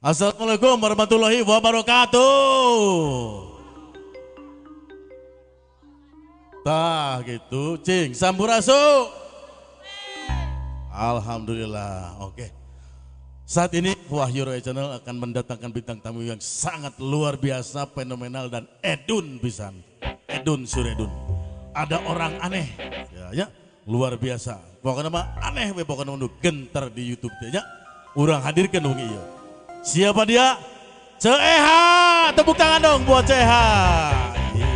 Assalamualaikum warahmatullahi wabarakatuh. Tah gitu, cing sampurasu. Alhamdulillah. Oke. Saat ini Wahyu Roy Channel akan mendatangkan bintang tamu yang sangat luar biasa, fenomenal dan edun pisan. Edun suredun. Ada orang aneh, ya, ya, luar biasa. Pokoknya mah aneh we, pokoknya nu gentar di YouTube teh nya. Urang hadirkeun wengi ieu. Siapa dia? Ceu Eha. Tepuk tangan dong buat Ceu Eha. Iya.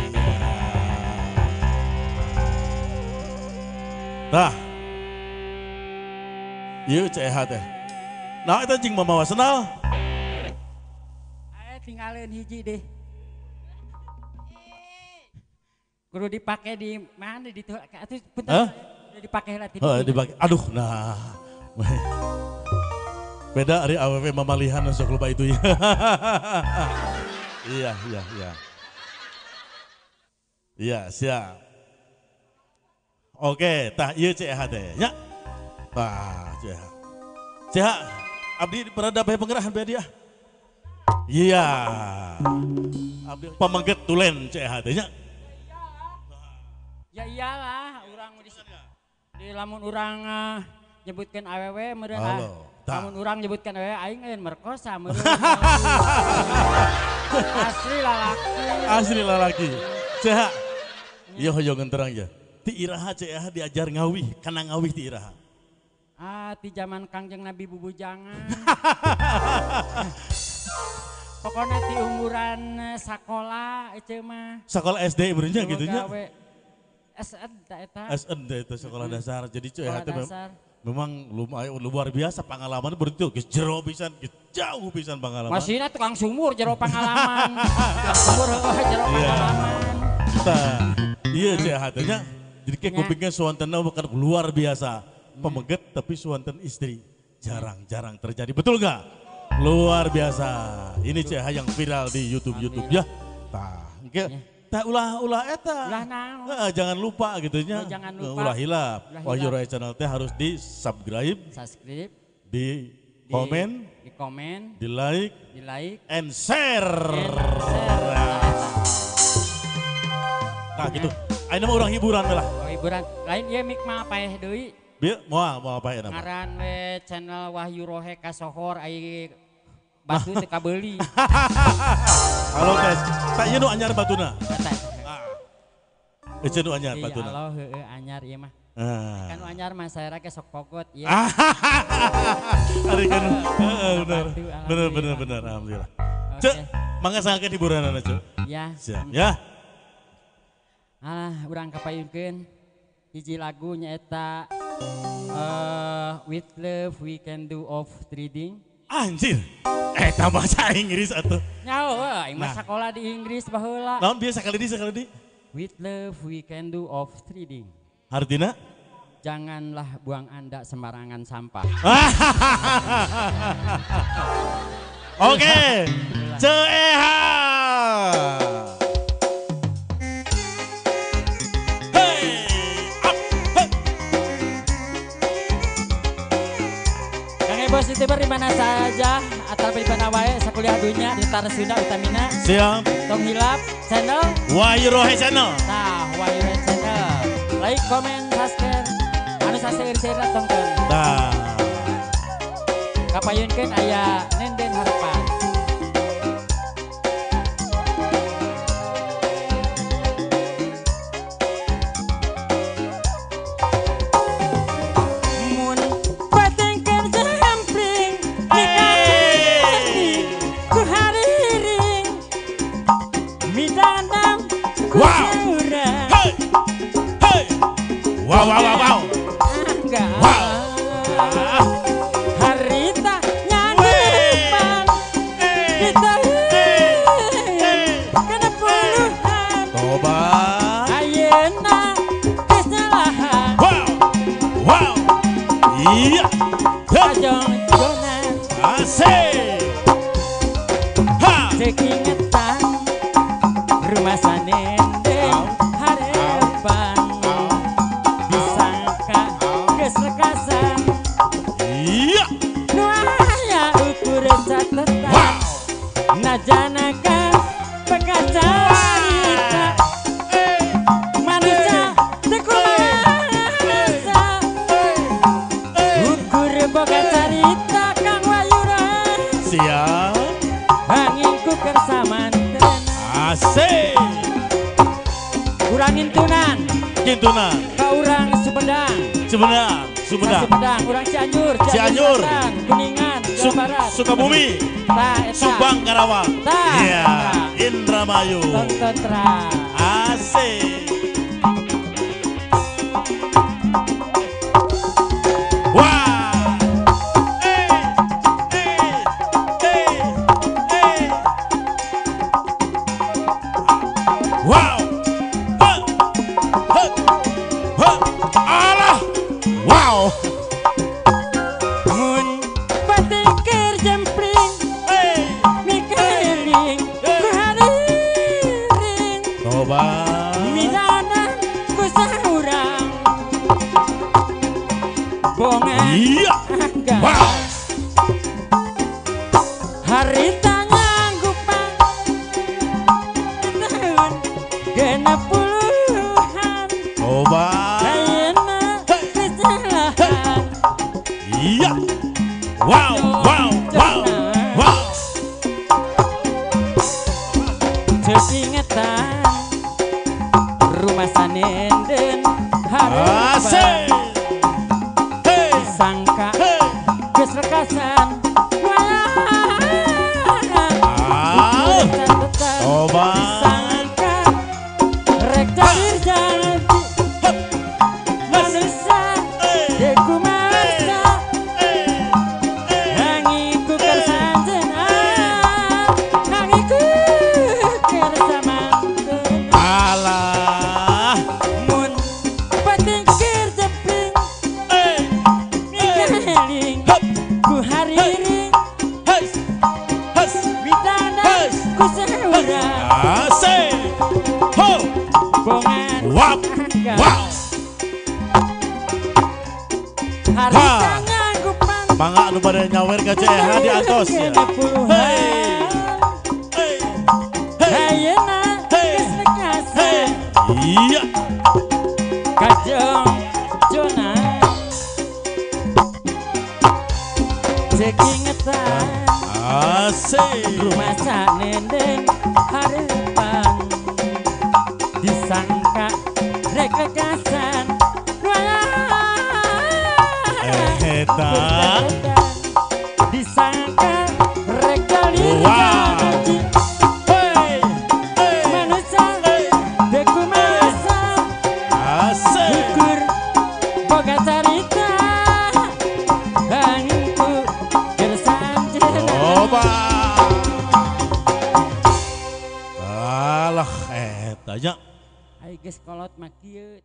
Tah. Ieu Ceu Eha teh. Nah, eta jeung mamawa senal. Ae tinggalin hiji deh. Kudu dipake di mana di tuh atuh punten. Kudu dipake heula ti. Heeh, dipake. Aduh, nah. Beda ari awewe mamalihan sok loba itu ya. Iya, iya, iya. Iya, siap. Oke, tah ieu Ceu Eha teh nya. Tah, Ceu Eha. Ceu Eha, abdi berada bae pengerahan bae dia. Iya. Abdi pamengket tulen Ceu Eha teh nya. Ya iyalah, urang di lamun urang nyebutkeun awewe meureun ah. Lamun urang nyebutkeun awewe aing lain merkosa meureun. Asli lalaki. Asli lalaki. Ceu Eha. Ieu hoyong terang ya. Ti iraha Ceu Eha diajar ngawih, kana ngawih ti iraha. Ah, ti zaman Kangjeng Nabi bubujangan. Pokoknya ti umuran sakola ece mah. Sekolah SD ibunya gitu nya. SN eta. SN eta sekolah dasar. Jadi Ceu Eha teh memang lumayan luar biasa pengalaman berarti geus jero pisan, geus jauh pisan pengalaman. Masihna tukang sumur jero pengalaman. Tukang sumur heuh jero pengalaman. Tah, ieu Ceu Eha teh nya. Jadi kayak kupingnya suwantena bukan luar biasa. Pemeget tapi suwanten istri. Jarang-jarang terjadi. Betul gak? Luar biasa. Ini Ceu Eha yang viral di YouTube-YouTube ya. Tah, engke tah ulah-ulah eta. Ulah naon. Jangan lupa gitu nya. Oh, jangan lupa. Ulah hilap. Wahyu Roy Channel teh harus di subscribe, di komen, di komen, di like, and share. And share. Nah gitu. Ayeuna mah urang hiburan lah. Oh, hiburan. Lain ieu mik mah paeh deui. Bieu moal moal paeh nama. Ngaran we channel Wahyu Rohe kasohor ai batu teu kabeuli. Halo guys, tak ieu nu anyar batuna. Ah. Ieu nu anyar batuna. Halo heueuh anyar ieu mah. Kan nu anyar mah saera ge sok pogot ieu. Ari kan heeh bener. Bener bener bener alhamdulillah. Ceu, mangga sangkeun hiburanana Ceu. Ya. Siap ya. Ah, urang kapayunkeun hiji lagu nyaeta With Love We Can Do Off Trading. Anjir. Eta bahasa Inggris atuh. Nyaho aing mah sakola di Inggris baheula. Naon bieu sakali di? With love we can do off trading. Artina? Janganlah buang Anda sembarangan sampah. Oke. Ceu Eha. Hey, up, hey. Kang Bos YouTuber di mana saja atau di mana wae sakuliah dunya di Tanah Sunda utamina. Siap. Tong hilap channel Wahyu Rohe Channel. Tah, Wahyu Rohe Channel. Like, comment, subscribe. Anu saseur-seur tonton. Tah. Kapayunkeun aya Nenden Harapan. Mun patengkeun sampling dikacing ku hariring midanam ku saurang. Hey. Hey. Wow wow wow wow. Wow. Harita nyadepan kita kena puluhan. Tobat. Ayeuna geus nyalahan. Wow. Wow. Iya. Kajong-jongan. Asik. Ha. Cek ingetan rumah sanendeng harapan. Disangka geus lekasan. Iya. Nu aya ukur catatan. Wow. Najana kang pekacarita manusia teu kumaha ukur boga carita Kang Wahyu Roy. Siap. Angin ku kersa mantena. Asik. Urang intunan. Intunan. Ka urang Sumedang. Sumedang. Sumedang. Sumedang, urang Cianjur, Cianjur, Selatan, Kuningan, Jawa Barat, Sukabumi, tah, eta. Subang, Karawang. Tah, iya, eta. Indramayu. Tonton terang. Asik. Wah. Wow. Ha. Ha. Ha. Alah. Wow. Mun batin keur jempling, mikeling ku hariring. Toba. Midana ku saurang. Bongan. Iya. Wow. Harita nganggupan tahun 60-an. Toba. Ayeuna kesalahan. Iya. Wow, wow, wow, wow. Teu ingetan rumah sanenden hareupan. Asik. Hey. Sangka Hey. geus lekasan. Ah. Toba. Sangka rek cair janji Hup. manusia Hey. teu kumaha Hey. Hey. hangiku kersa anjeunna hangiku kersa mantena. Alah. Mun penting keur jempling Hey. mikeling Hup. ku hariring Hey. Has. midana Hey. ku saurang. Asik. Ho. Bongan Wap. Wow. Harita nganggupan Mangga anu pada nyawer ka CEH di atos ya. Hey. Hey. Hey. Ayeuna Hey. geus lekasan. Hey. Iya. Kajong jona cek ingetan Asik. rumah sanenden hareupan disangka rek lekasan. Eta. Disangka rek calir Wah. janji Hey. Hey. manusia teu kumaha Asik. ukur boga carita hangku kersa anjeunna. Coba. Alah, eta nya. Ai geus kolot mah kieu.